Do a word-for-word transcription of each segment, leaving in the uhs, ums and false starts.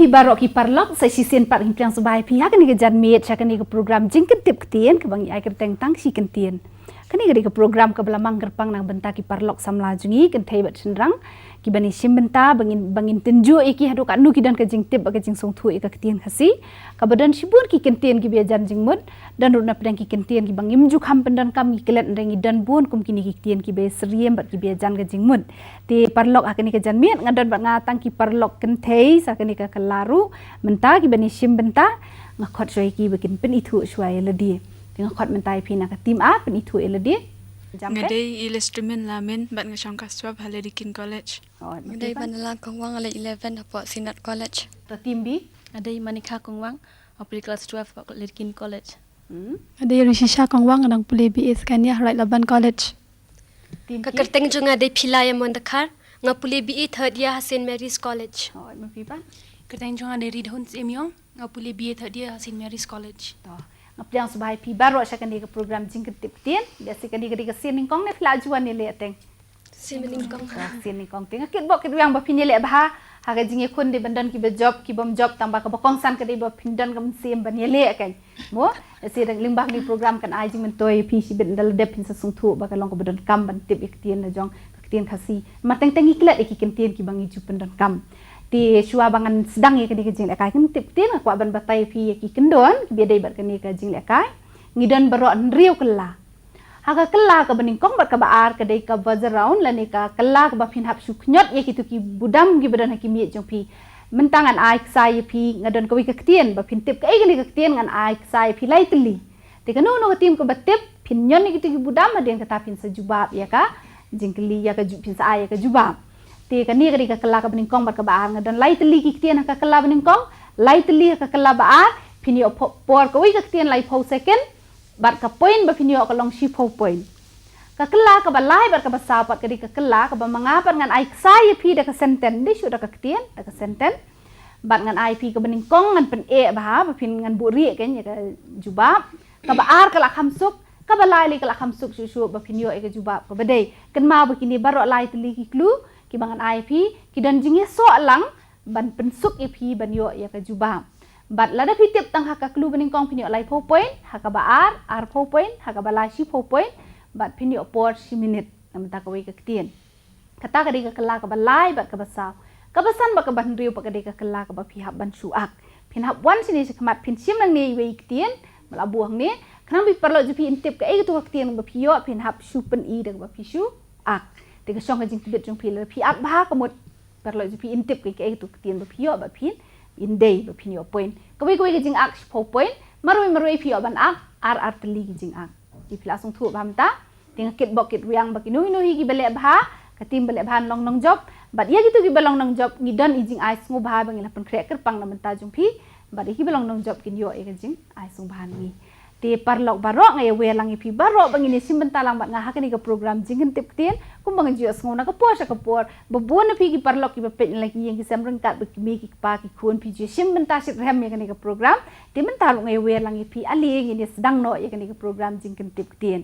Baroh ki paralok, sa shisien pat ngi pdiang sngewbha ïa phi ha kane ka janmiet sha kane ka program Jingkyntip Ktien kaba ngi ai kyrteng Tang Shi Kyntien. Kane ka dei ka program kaba la mang kyrpang na ka bynta ki paralok samla jong ngi, kynthei bad shynrang, kiban ïashim bynta ba ngin, ba ngin tynjuh ïa ki haduh katno ki don ka jingtip bad ka jingsngewthuh ïa ka ktien Khasi. Kaba don shibun ki kyntien kiba ïajan jingmut, don ruh na pdeng ki kyntien kiba ngim ju kham pyndonkam, ngi klet, hynrei ngi don bun kum kine ki ktien kiba ïasyriem bad kiba ïajan ka jingmut. Te paralok, ha kane ka janmiet nga don bad nga tang ki paralok kynthei sha kane ka kylla ruh mynta, kiban ïashim bynta. Nga khot shuwa ïa ki ba kin pynithuh shuwa ïa lade. Te nga khot mynta ïa phi na ka team A, pynithuh ïa lade. Jam. Nga dei Ilestri Min Lamin bad nga shong class twelve ha Ladikin College. Oh, nga dei Manala Kongwang, nga leit eleven hapoh Synod College. Te team B? Nga dei Manika Kongwang, nga pule class twelve hapoh Ladikin College. Hmm. Nga dei Rishisha Kongwang, nga dang pule B A second year ha Wright Laban College. Team K? Ka kyrteng jong nga dei Philaya Mondakar, nga pule B A third year ha Saint Mary's College. Oh, ma phi pat? Kyrteng jong nga dei Ridhon Semiong, nga pule B A third year ha Saint Mary's College. To, nga pdiang sngewbha ïa phi baroh sha kane ka program Jingkyntip Ktien. Biang shisha kane ka dei ka sien nyngkong ne phi la ju wan ïaleh teng? Sien nyngkong. To, sien nyngkong. Te nga kitbok kitrwiang ba phin ïaleh bha. Ha ka jingïakhun dei ban don kiba jop, kibym jop, tangba kaba kongsan ka dei ba phin don ka mynsiem ban ïaleh, kan. Mo, shisha dang lyngba kane ka program kan ai jingmyntoi ïa phi shibit, ynda la dep phin sa sngewthuh ba ka long kaba donkam ban tip ïa ka ktien la jong, ka ktien Khasi. Namar teng teng ngi klet ïa ki kyntien kiba ngi ju pyndonkam. Te shuwa ba ngan sdang ïa kane ka jinglehkai Kyntip Ktien, nga kwah ban batai ïa phi ïa ki kyndon kiba ïadei bad kane ka jinglehkai. Ngi don baroh hynriew kylla. Ha ka kylla kaba nyngkong bad kaba ar, ka dei ka buzzer round lane ka kylla kaba phin hap shu khñiot ïa kito ki budam kiba don ha ki miej jong phi. Mynta ngan ai ksai ïa phi, nga don kawei ka ktien, ba phin tip kaei kane ka ktien ngan ai ksai ïa phi lai tylli. Te kano kano ka team kaba tip, phin ñion ïa kito ki budam, hadien kata phin sa jubab ïa ka jingkylli, ïa ka ju-, phin sa ai ïa ka jubab. Te kane ka dei ka kylla kaba nyngkong bad kaba ar. Nga don lai tylli ki ktien ha ka kylla ba nyngkong, lai tylli ha ka kylla ba ar. Phin ïoh pho-, por kawei ka ktien laiphew second, bad ka point ba phin ïoh ka long shiphew point. Ka kylla kaba lai bad kaba saw pat ka dei ka kylla kaba ma nga pat, ngan ai ksai ïa phi da ka sentence, dei shuh da ka ktien, da ka sentence. Bad ngan ai phi kaba nyngkong, ngan pyneh bha ba phin, ngan buhrieh kein ïa ka jubab. Kaba ar ka la kham suk, kaba lai lei ka la kham suk shuh shuh ba phin ïoh ïa ka jubab kaba dei. Kynmaw ba kine baroh lai tylli ki clue kiba ngan ai phi, ki don jingïasoh lang ban pynsuk ïa phi ban ïoh ïa ka jubab. Bad lada phi tip tang ha ka clue ba nyngkong phin ïoh laiphew point, ha kaba ar, arphew point, ha kaba lai shiphew point, bad phin ïoh por shi minit na bynta kawei ka ktien. Kata ka dei ka kylla kaba lai bad kaba saw. Kaba san bad kaba hynriew pat ka dei ka kylla kaba phi hap ban shu ak. Phin hap wan shane shakhmat, phin shim nangne iwei i ktien ba la buh hangne, khnang ba i paralok jong phi in tip kaei kato ka ktien ba phi ïoh, phin hap shu pyni da kaba phi shu ak. Te ka shong ka jingtbit jong phi, lada phi ak bha ka mut paralok jong phi in tip kaei kaei kato ka ktien ba phi ïoh bad phin in dei ba phin ïoh point. Kawei kawei ka jingak shiphew point, marwei marwei phi ïoh ban ak ar ar tylli ki jingak. Te phi la sngewthuh bha mynta. Te nga kitbok kitrwiang ba kino kino hi kiba leh bha, ka team ba leh bha long nongjop. Bad ïa kito kiba long nongjop ngi don i jingai sngewbha ba ngi la pynkhreh kyrpang na bynta jong phi. Bad ïa kiba long nongjop kin ïoh ïa ka jingai sngewbha na ngi. Te paralok baroh, nga ïawer lang ïa phi baroh ba ngin ïashim bynta lang bad nga ha kane ka program Jingkyntip Ktien. Kumba nga ju ïohsngew na ka por sha ka por, ba bun na phi ki paralok kiba peit na la ki ïing ki sem ryngkat bad ki mei ki kpa ki khun, phi ju ïashim bynta shitrhem ïa kane ka program. Te mynta ruh nga ïawer lang ïa phi, ale ngin ïasdang noh ïa kane ka program Jingkyntip Ktien.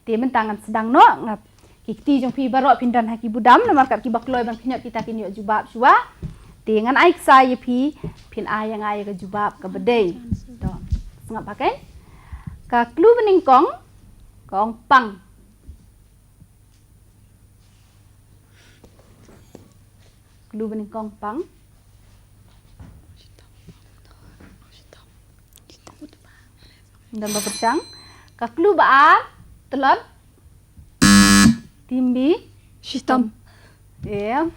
Te mynta ngan sdang noh, nga, ki kti jong phi baroh phin don ha ki budam, namar kat kiba kloi ban khñiot kita kin ïoh jubab shuwa. Te ngan ai ksai ïa phi, phin ai ïa nga ïa ka jubab kaba dei. To, sngap bha kein. Ka clue ba nyngkong ka ong pang. Clue ba nyngkong pang. Don ba pyrshang. Ka clue ba ar, tlot. Team B. Shitom. Em.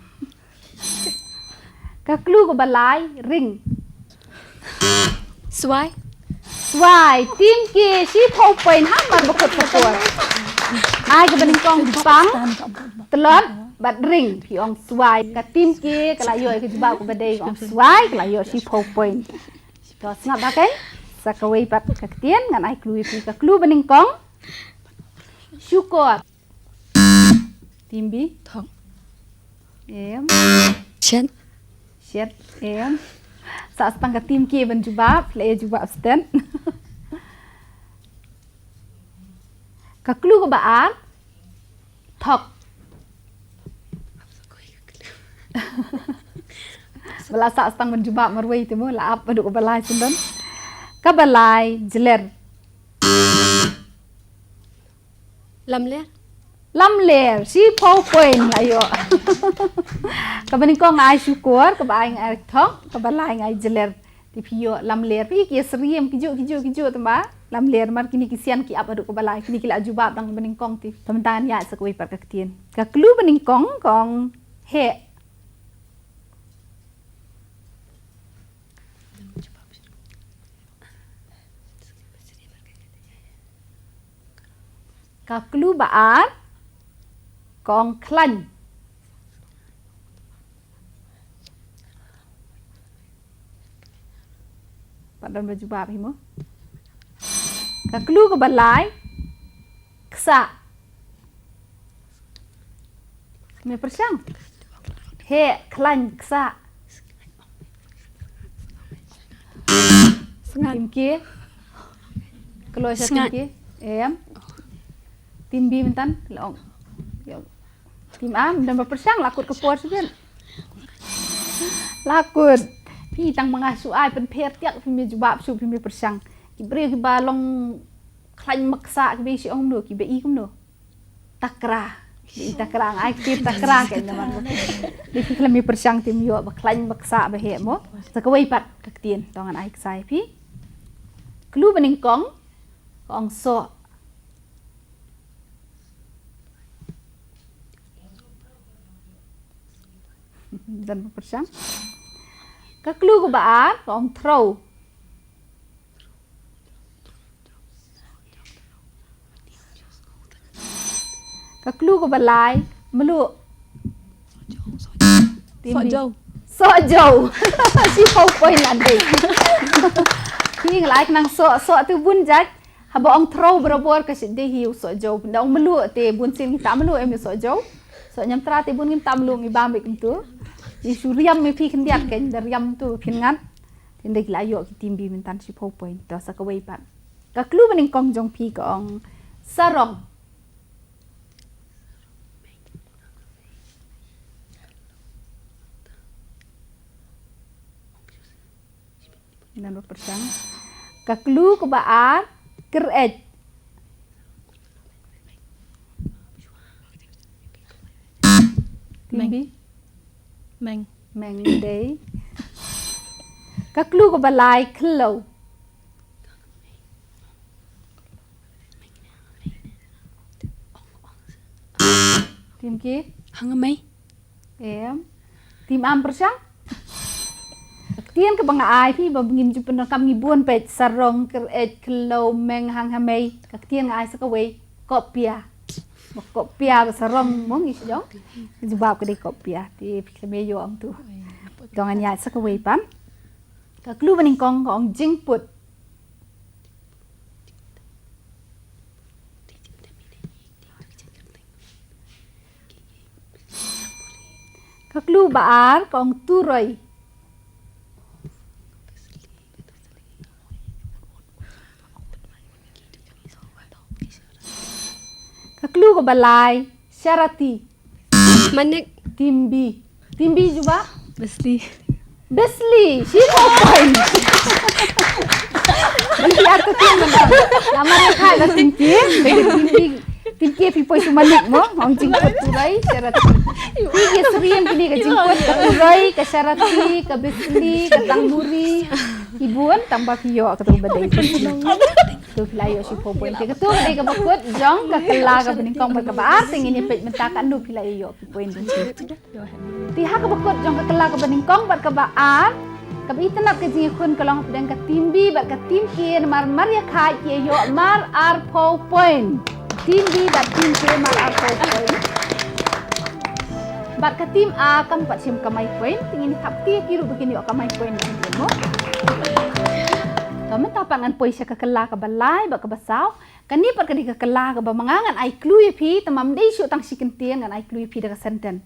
Ka clue kaba lai, ring. Swai. Swai. Team K shiphew point, ha mar ba khot ka por. Ai kaba nyngkong pang, tlot bad ring, phi ong swai. Ka team K ka la ïoh ïa ka jubab kaba dei, ka ong swai, ka la ïoh shiphew point. To, sngap bha kein. Sa kawei pat ka ktien, ngan ai clue ïa phi, ka clue ba nyngkong. Shukor. Team B. Thok. Em. Shet. Shet. Em. Sa tang ka team K ban jubab, la ïa jubab stet. Ka clue kaba ar. Thok. Ba la sah tang ban jubab marwei te mo, la ap haduh kaba lai shen don. Kaba lai, jler. Lamler. Lamler, shiphew point la ïoh. Kaba nyngkong nga ai shukor, kaba ar nga ai thok, kaba lai nga ai jler. Te phi ïoh lamler, phi ki ïa syriem, ki juh, ki juh, ki juh, tang ba lamler, mar kine ki sien ki ap haduh kaba lai, kine ki la jubab dang kaba nyngkong te. Te mynta ngan ïa sa kawei pat ka ktien. Ka clue ba nyngkong ka ong heh. Ka clue ba ar ka ong khlaiñ. Pat don ba jubab hi mo. Ka clue kaba lai, ksah. Me pyrshang. Heh, khlaiñ, ksah. Sngap. Team K. Kloi sha Team K. Em. Team B myntan la ong. Team A, mynta ba pyrshang, la kut ka por shuh. La kut. Phi tang ma nga shu ai pynpher tiak, phi me jubab shuh, phi me pyrshang. Ki briew kiba long khlaiñ ma ksah kiba i shi ong kumno, kiba i kumno. Takra. Kiba i takra, nga ai ki tip takra ka ïa namar. Dei phi khlem i pyrshang te ym ïoh ba khlaiñ ma ksah ba heh mo. Sa kawei pat ka ktien, to ngan ai ksai phi. Clue ba nyngkong, ka ong soh. Don ba pyrshang. Ka clue kaba ar, ka ong threw. Ka clue kaba lai, mluh. Team B. Soh jew. Soh jew. Shiphew point la dei. Phi nga la ai khnang soh, soh te bun jait. Haba ong threw barabor ka shait dei hi u soh jew. Nda ong mluh te bun sien ngi ta mluh em soh jew. Soh ñiamtra te bun ngim ta mluh, ngi bam beit kumtu. Ngi shu riam, me phi khyndiat kein da riam tu phin ngat. Te ynda ki la ïoh ki Team B myntan shiphew point. To sa kawei pat. Ka clue ba nyngkong jong phi ka ong sarong. Ngan ba pyrshang. Ka clue kaba ar, kyreit. Team B. Meng. Meng dei. Ka clue kaba lai, khyllew. Team K. Hangmei. Em. Team A pyrshang. Ka ktien kaba nga ai phi ba ngim ju pyndonkam, ngi bun peit, sarong, kyreit, khyllew, meng, hangmei. Ka ktien nga ai sa kawei, kopia. Ba kopia ba sarong mo ngi shu jong. Jubab ka dei kopia. Te phi khlem ïoh ong tu. To ngan ïa sa kawei pat. Ka clue ba nyngkong ka ong jingput. Ka clue ba ar ka ong turoi. Ka clue kaba lai, sharati. Manik. Team B. Team B jubab? Besli. Besli. Shiphew point. Besli, ar ka team mynta. Namar ïa ka Team K. Team K. Team K phi poi shu manik mo. Ong jingput, turoi, sharati. Phi ki syriem kine ka jingput, ka turoi, ka sharati, ka besli, ka tangmuri. Ki bun, tang ba phi ïoh katu ba dei. Katu phi la ïoh shiphew point. Te katu ka dei kaba kut jong ka kylla kaba nyngkong bad kaba ar, te ngin ïa peit mynta katno phi la ïoh ki point. Te ha kaba kut jong ka kylla kaba nyngkong bad kaba ar, kaba itynnad ka jingïakhun ka long hapdeng ka Team B bad ka Team K, namar mar ïa khaid ki ïoh mar arphew point. Team B bad Team K mar arphew point. Bad ka Team A kam pat shim kamai point, te ngin ïa thap kti ki ruh ba kin ïoh kamai point. Te mynta pat ngan poi sha ka kylla kaba lai bad kaba saw. Kane pat ka dei ka kylla kaba ma nga ngan ai clue ïa phi, te ym dei shuh tang shi kyntien, ngan ai clue ïa phi da ka sentence.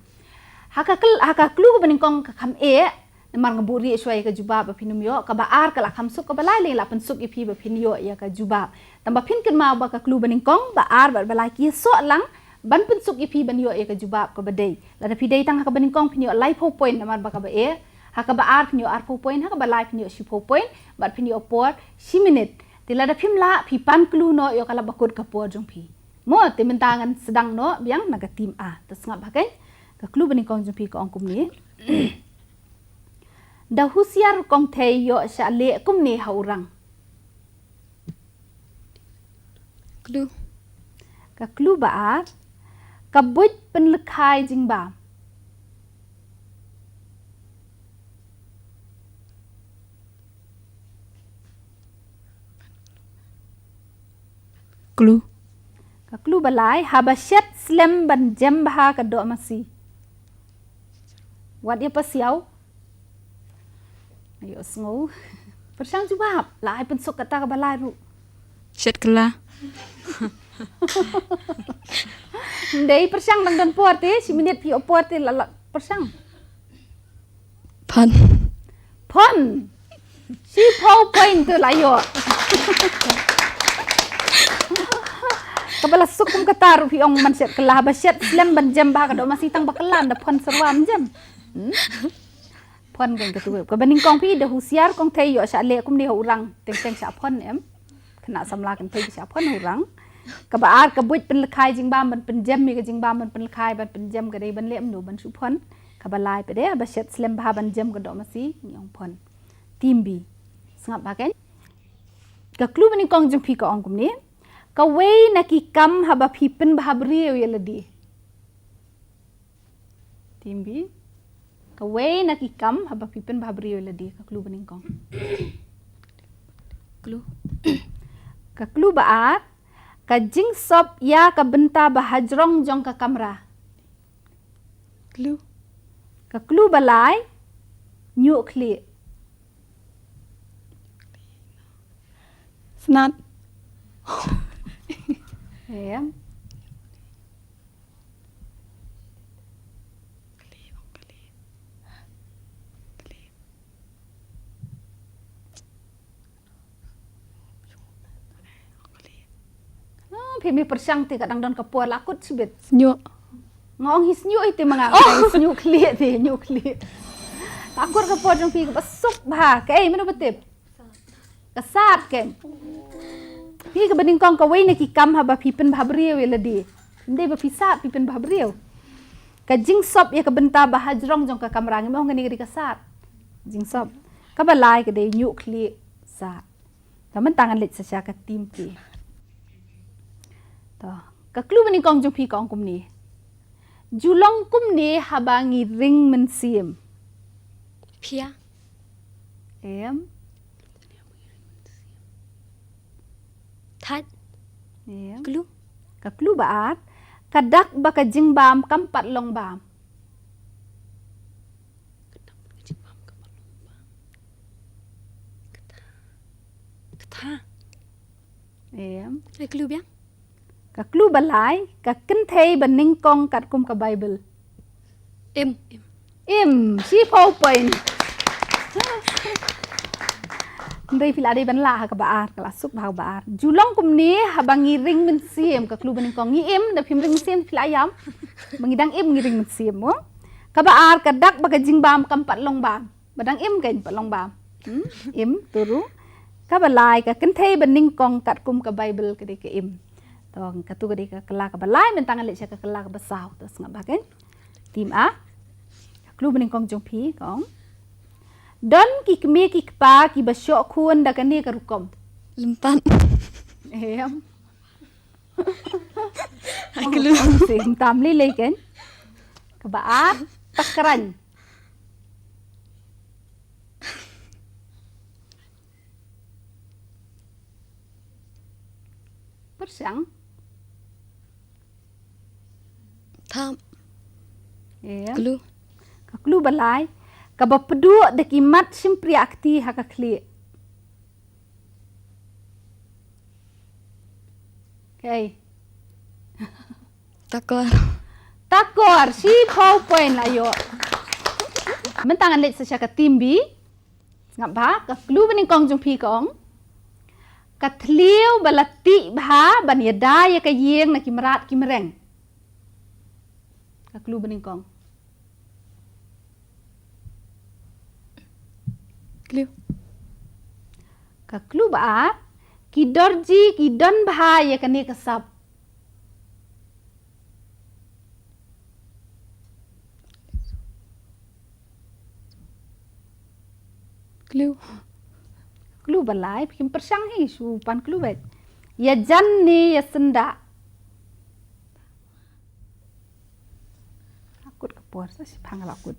Ha ka kyl-, ha ka clue kaba nyngkong ka kham eh, namar nga buhrieh shuwa ïa ka jubab ba phin ym ïoh, kaba ar ka la kham suk, kaba lai lei la pynsuk ïa phi ba phin ïoh ïa ka jubab. Tang ba phin kynmaw ba ka clue ba nyngkong, ba ar bad ba lai ki ïasoh lang ban pynsuk ïa phi ban ïoh ïa ka jubab kaba dei. Lada phi dei tang ha kaba nyngkong phin ïoh laiphew point namar ba kaba eh. Ha kaba ar phin ïoh arphew point, ha kaba lai phin ïoh shiphew point, bad phin ïoh por shi minit. Te lada phim lah, phi pan clue noh ïa ka la ba kut ka por jong phi. Mo, te mynta ngan sdang noh biang na ka team A. Te sngap bha kein. Ka clue banyngkong jong phi ka ong kumne. Da husiar u kong Thei ïoh shah leh kumne ha u rang. Clue. Ka clue ba ar. Ka buit pynlykhai jingbam. Clue. Ka clue ba lai, haba shet slem ban jem bha ka doh masi. Wat ïa pasiaw. Ayo sngew. Pyrshang jubab, la ai pynsuk kata kaba lai ruh. Shet kylla. Ndei pyrshang dang don por te, shi minit phi ïoh por te la la pyrshang. Phone. Phone. Shiphew point tu la ïoh. Kaba la suk kum kata ruh phi ong man shet kylla, ba shet slem ban jem bha ka doh masi, tang ba kylla da phone syrwa ym jem. Hmm? Phone kan katu. Kaba nyngkong phi da husiar kong Thei ïoh shah leh kumne ha u rang, teng teng shah phone em. Khynnah samla kynthei ki shah phone ha u rang. Kaba ar ka buit pynlykhai jingbam ban pynjem ïa ka jingbam ban pynlykhai ban pynjem ka dei ban leh mano ban shu phone. Kaba lai pat de ba shet slem bha ban jem ka doh masi ngi ong phone. Team B. Sngap bha kein. Ka clue banyngkong jong phi ka ong kumne. Kawei na ki kam haba phi pynbha briew ïa lade. Team B. Kawei na ki kam haba phi pynbha briew ïa lade, ka clue banyngkong. Clue. Ka clue ba ar. Ka jingsop ïa ka bynta ba hajrong jong ka kamra. Clue. Ka clue ba lai. Ñiuh khlieh. Snat. Em. Ah, phi mih pyrshang te ka dang don ka por, la kut shibit. Sñiuh. Nga ong hi sñiuh hi te ma nga, oh, hi sñiuh khlieh te, ñiuh khlieh. La kut ka por jong phi kaba suk bha, kaei, mano ba tip? Ka sad kein. Phi kaba nyngkong, kawei na ki kam haba phi pynbha briew ïa lade. Ym dei ba phi sad, phi pynbha briew. Ka jingsop ïa ka bynta ba hajrong jong ka kamra, ngim ong kane ka dei ka sad. Jingsop. Kaba lai ka dei ñiuh khlieh, sad. Te mynta ngan leit sa sha ka team P. To, ka clue banyngkong jong phi ka ong kumne. Ju long kumne haba ngi ring mynsiem. Phia. Em. Thait. Em. Clue. Ka clue ba ar. Ka dak ba ka jingbam kam pat long bam. Ka dak ba ka jingbam kam pat long bam. Ka tha. Ka tha. Em. Ai clue biang. Ka clue ba lai, ka kynthei ba nyngkong katkum ka Bible. Im. Im. Im, shiphew point. Hynrei phi la dei ban lah ha kaba ar, ka la suk ha kaba ar. Ju long kumne haba ngi ring mynsiem, ka clue ba nyngkong, ngi im, da phim ring mynsiem phi la ïam. Ba ngi dang im ngi ring mynsiem mo. Kaba ar, ka dak ba ka jingbam kam pat long bam. Ba dang im kein pat long bam. Hmm? Im, tu ruh. Kaba lai, ka kynthei ba nyngkong katkum ka Bible ka dei ka im. To, katu ka dei ka kylla kaba lai, mynta ngan leit sha ka kylla kaba saw. To sngap bha kein. Team A. Ka clue banyngkong jong phi ka ong. Don ki kmie ki kpa kiba shoh khun da kane ka rukom. Lympat. Em. Ai clue. Ong, ong, si, ym tam lei lei kein. Kaba ar, takraiñ. Pyrshang. Thap. Em. Clue. Ka clue ba lai. Kaba pduh da ki mat shympriah kti ha ka khlieh. Kaei. Takor. Takor, shiphew point la ïoh. Mynta ngan leit sa sha ka team B. Sngap bha, ka clue banyngkong jong phi ka ong. Ka thliew ba la tih bha ban ïada ïa ka ïing na ki mrad ki mreng. Ka clue banyngkong. Kliw. Ka clue ba ar, ki dorji ki don bha ïa kane ka sap. Kliw. Clue ba lai, phi kin pyrshang hi, shu pan clue beit. Ïa jan ne ïa syndah. Akut ka por, sa shi phang la kut.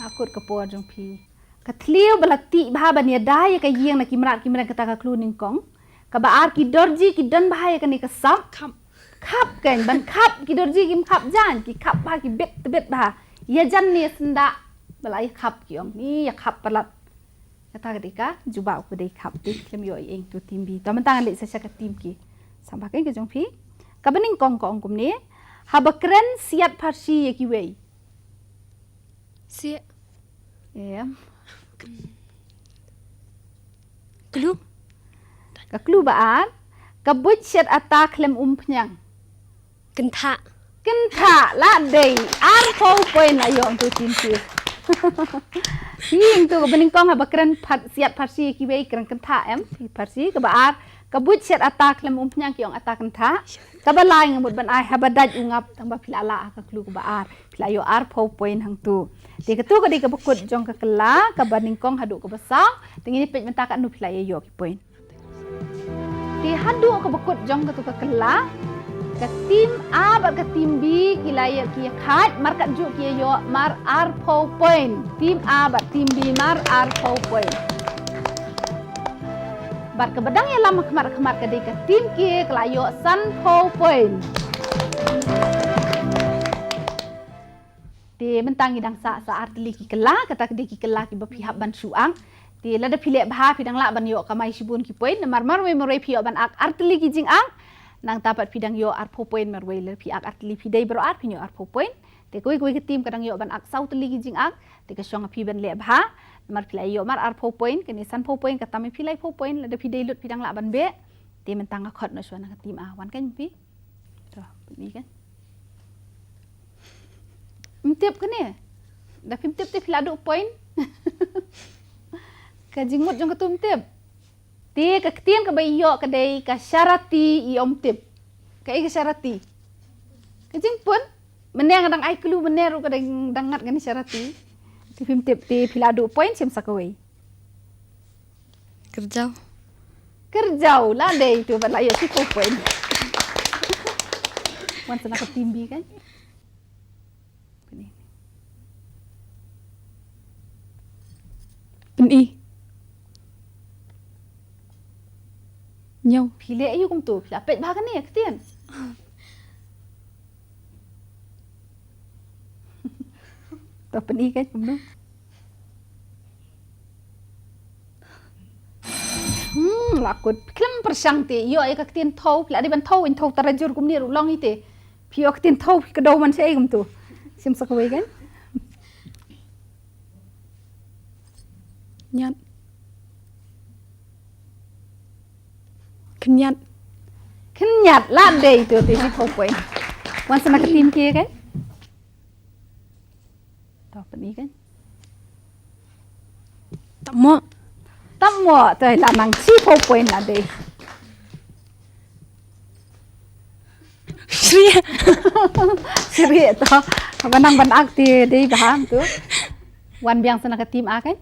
Akut ka por jong phi. Ka thliew ba la tih bha ban ïada ïa ka ïing na ki mrad ki mrad, kata ka clue nyngkong. Kaba ar, ki dorji ki don bha ïa kane ka sap. Khap. Khap kan, ban khap, ki dorji kim khap jan, ki khap bha, ki bit tbit bha. Ïa jan ne ïa syndah ba la ïa khap, ki ong. Ni ïa khap palat. Kata ka dei ka jubab, u dei khap, te khlem ïoh ei ei tu team B. To mynta ngan leit sa sha ka team ki. Sngewbha kan ka jong phi. Kaba nyngkong ka ong kumne. Haba kren siat pharshi ïa kiwei. Siat. Em. Clue. Ka clue ba ar. Ka buit shet ata khlem um phniang. Kynthah. Kynthah, la dei. Arphew point la ïoh tu team ki. Hi tu kaba nyngkong, haba kren phat siat pharshi ïa kiwei, kren kynthah em. Hi pharshi. Kaba ar. Ka buit shet ata khlem um phniang, ki ong ata kynthah. Kaba lai nga mut ban ai, haba dait u ngap, tang ba phi la lah ha ka clue kaba ar. Phi la ïoh arphew point hangtu. Te katu ka dei kaba kut jong ka kylla, kaba nyngkong haduh kaba saw. Te ngin ïa peit mynta katno phi la ïoh ki point. Te haduh kaba kut jong katu ka kylla, ka team A bad ka team B ki la ïoh, ki ïa khat, markatjuh ki ïoh mar arphew point. Team A bad team B mar arphew point. Bad kaba dang ïalam ha khmat khmat ka dei ka team ki, ka la ïoh sanphew point. Te mynta ngi dang sah sa artylli ki kylla, kata ka dei ki kylla kiba phi hap ban shu ak. Te lada phi leh bha phi dang lah ban ïoh kamai shibun ki point, namar marwei marwei phi ïoh ban ak artylli ki jingak. Nangta pat phi dang ïoh arphew point marwei, lada phi ak artylli, phi dei baroh ar phin ïoh arphew point. Te kawei kawei ka team ka dang ïoh ban ak saw tylli ki jingak. Te ka shong ha phi ban leh bha. Namar phi la ïoh mar arphew point, kane sanphew point, kata ma phi laiphew point, lada phi dei lut phi dang lah ban beh. Te mynta nga khot noh shuwa na ka team A, wan kan phi. To, phi kan. Ym tip kane. Da phim tip te phi la duh point. Ka jingmut jong katu ym tip. Te ka ktien kaba ïoh ka dei ka sharati, i ym tip. Kaei ka sharati? Ka jingpun. Mynne nga dang ai clue, mynne ruh ka dang, dang ngat kane sharati. Te phim tip te phi la duh point, shim sa kawei. Kyrjaw. Kyrjaw, la dei tu, bad la ïoh shiphew point. Wan sa na ka team B kan. Pyni. Ñiew. Phi leh aïu kumtu, phi la peit bha kane ka ktien. To pyni kan kumno. Hmm, la kut. Khlem pyrshang te ïoh ïa ka ktien thew, phi la dei ban thew, in thew tarajur kumne ruh long hi te. Phi ïoh ktien thew, phi kdew man shaei kumtu. Shim sa kawei kan. Ñiat. Khynñiat. Khynñiat, la dei tu, te shiphew point. Wan sa na ka team ki kan. To pyni kan. Tapmoh. Tapmoh, to la nang shiphew point la dei. Shrieh. Shrieh to. Ba nang ban ak te dei bha tu. Wan biang sa na ka team A kan.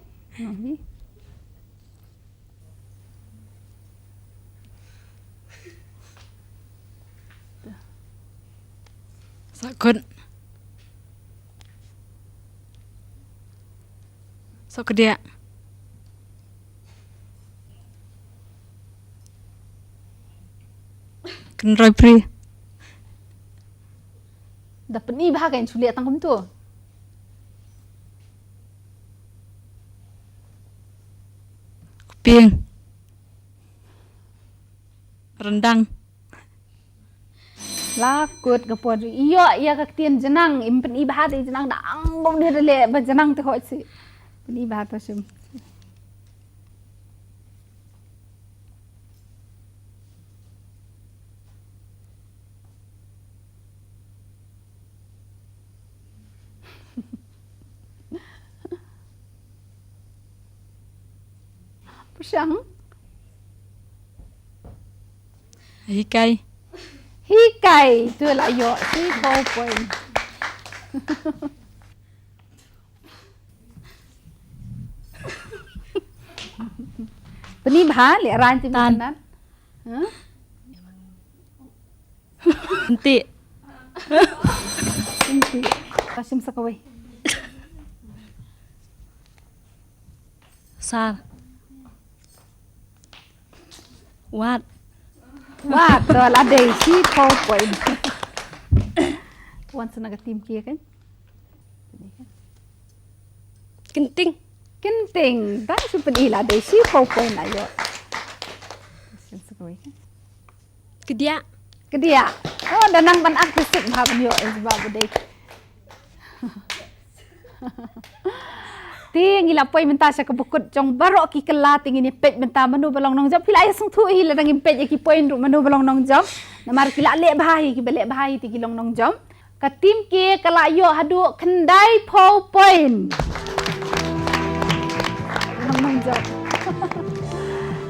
Sahkut. Sohkdiah. Kynroi bri. Da pyni bha kan, shu leh tang kumtu. Kpieng. Rendang. La kut ka por. Ïoh ïa ka ktien jnang, im pyni bha te jnang, dang bym dei leh ba jnang te hoi si. Pyni bha to shim. Shang. Hikai. Hikai. Tu la ïoh shiphew point. Pyni bha, leh rang te. Tan. Huh? Enti. Enti. Ka shim sa kawei. Sar. Wat. Wat, to la dei shiphew point. Wan sa na ka team K kan. Kynting. Kynting. Dang shu pyni, la dei shiphew point la ïoh. Shim sa kawei kan. Kdiah. Kdiah. Oh, da nang ban aggressive bha ban ïoh, eh, ba ba dei. Te ngi la poi mynta sha kaba kut jong baroh ki kylla, te ngin ïa peit mynta mano ba long nongjop. Phi la ïa sngewthuh hi lada ngim peit ïa ki point ruh mano ba long nongjop. Namar ki la leh bha hi, kiba leh bha hi te ki long nongjop. Ka team K ka la ïoh haduh khyndaiphew point. Long nongjop.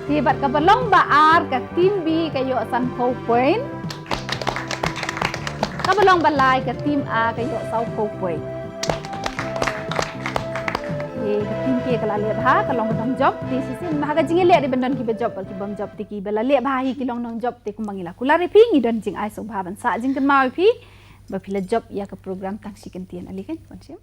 Te bad kaba long ba ar, ka team B ka ïoh sanphew point. Kaba long ba lai, ka team A ka ïoh sawphew point. Te ka team K ka la leh bha, ka long ba nongjop. Te shisien ha ka jingïaleh dei ban don kiba jop bad ki bym jop, te kiba la leh bha hi ki long nongjop. Te kumba ngi la kular ïa phi, ngi don jingai sngewbha ban sah jingkynmaw ïa phi ba phi la jop ïa ka program Tang Shi Kyntien. Ale kan, wan shim.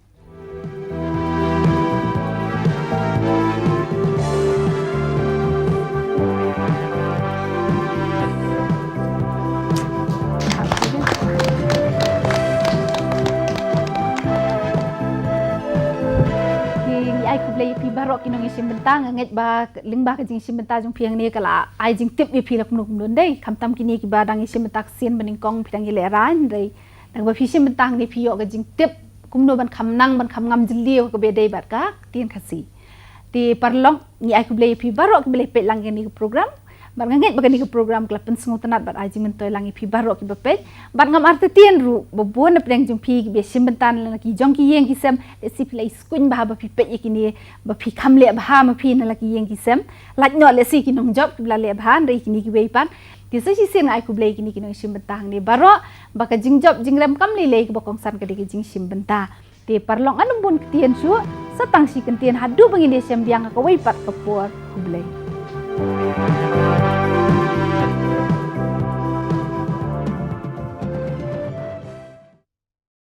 Te ngi ai khublei ïa phi baroh ki nongïashim bynta. Nga ngeit ba lyngba ka jingshim bynta jong phi hangne ka la ai jingtip ïa phi la kumno kumno dei. Khamtam kine kiba dang ïashim bynta ka sien ba nyngkong phi dang ïalehrain, hynrei da kaba phi shim bynta hangne phi ïoh ka jingtip kumno ban kham nang ban kham ngam jylliew kaba dei bad ka ktien Khasi. Te paralok, ngi ai khublei ïa phi baroh kiba la peit lang ïa kane ka program. Bad nga ngeit ba kane ka program ka la pynsngewtynnat bad ai jingmyntoi lang ïa phi baroh kiba peit. Bad ngam artatien ruh ba bun na pdeng jong phi kiba shim bynta na la ki jong ki ïing ki sem, lehse phi la iskuin bha ba phi peit ïa kine, ba phi kham leh bha ma phi na la ki ïing ki sem. Lait noh lehse ki nongjop kiba la leh bha, hynrei kine kiwei pat. Te sa shisien nga ai khublei ïa kine ki nongshim bynta hangne baroh, ba ka jingjop jingrem kam lei lei, kaba kongsan ka dei ka jingshim bynta. Te paralok, ngan ym bun ktien shuh, sa tang shi kyntien haduh ba ngin ïashem biang ha kawei pat ka por. Khublei.